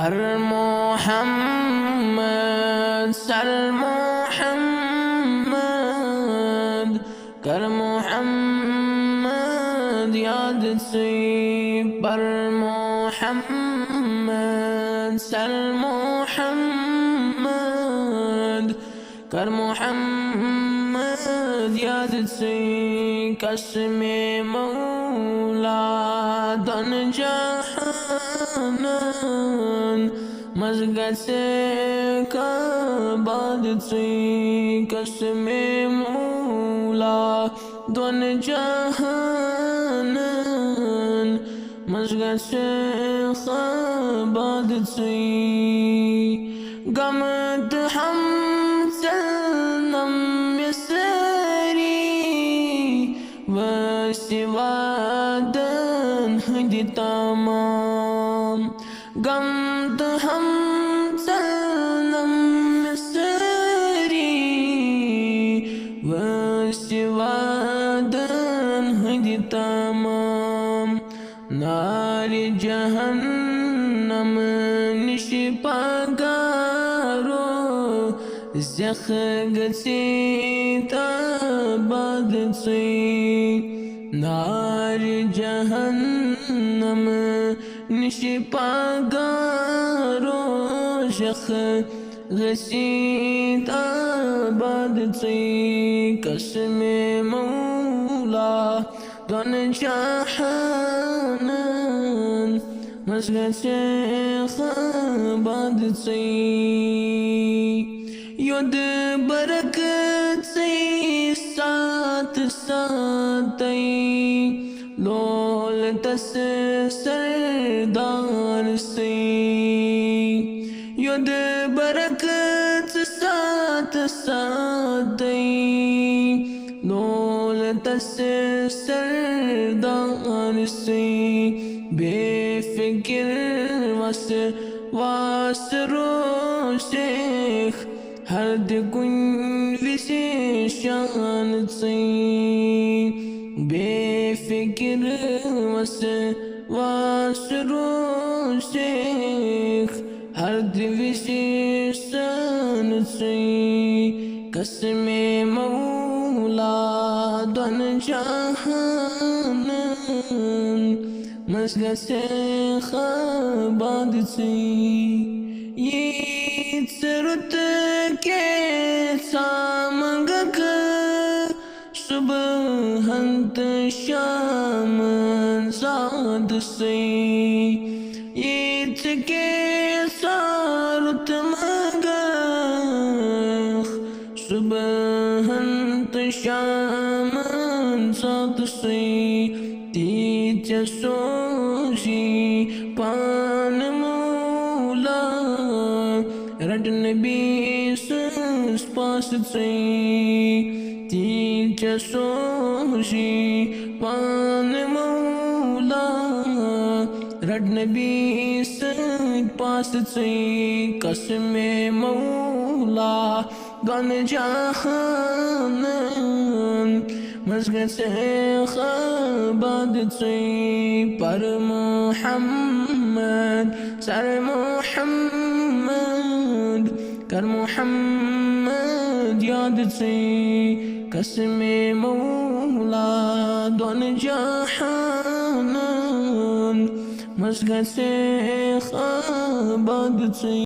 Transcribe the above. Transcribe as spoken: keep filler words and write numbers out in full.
ہر محمد، سر محمد، کر محمد یاد ژٕے۔ پر محمد، سر محمد، کر محمد یاد ژٕے۔ قسم مولا دۄن جہانن منٛز گژھِ کعبہ ژٕے۔ قسم مولا دۄن جہانن منٛز گژھِ کعبہ ژٕے۔ غم تہٕ ہم ژلنم مےٚ سٲری، وٲسۍ وعدن ہٕنٛدۍ تمام۔ غم تہٕ ہم ژلنم مےٚ سٲری، وٲسۍ وعدن ہٕنٛدۍ تمام۔ نارِ جہنم نِش پگارو زیخ گژھِ تہٕ آباد ژٕے۔ نارِ جہنم نِش پگارو زیخ گژھِ تہٕ آباد ژٕے۔ قسم مولا دۄن جہانن منٛز گژھِ کعبہ ژٕے۔ یوٚد برکت ژٕے ساتھ ساتھے لولہٕ تس سردار سٕے۔ یوٚد برکت ساتھ ساتھے لولہٕ تس سردار سٕے۔ بے فکر وس واس روزیخ ہر دِ کُنہِ وِزِ شان ژٕے۔ بے فکر وس واس روزیخ ہر دِ وِزِ شان ژٕے۔ قسم مولا دۄن جہانن منٛز گژھِ کعبہ ژٕے۔ ییٖژ رُت کینٛژھا منٛگکھ صبحن تہٕ شامن ذات سٕے۔ ییٖژ کینٛژھا رُت منٛگکھ صبحن تہٕ شامن ذات سٕے، تی ژےٚ سوزی پانہٕ مولا۔ رٹ نبی سٕنٛز پاس ژٕے، تی ژےٚ سوزی پانہٕ مولا۔ رٹ نبی سٕنٛدۍ پاس ژٕے، قسم مولا دۄن جہانن منٛز گژھِ آباد ژٕے۔ پر محمد، سر محمد، کر محمد یاد ژٕے۔ قسم مولا دۄن جہانن منٛز گژھِ آباد ژٕے۔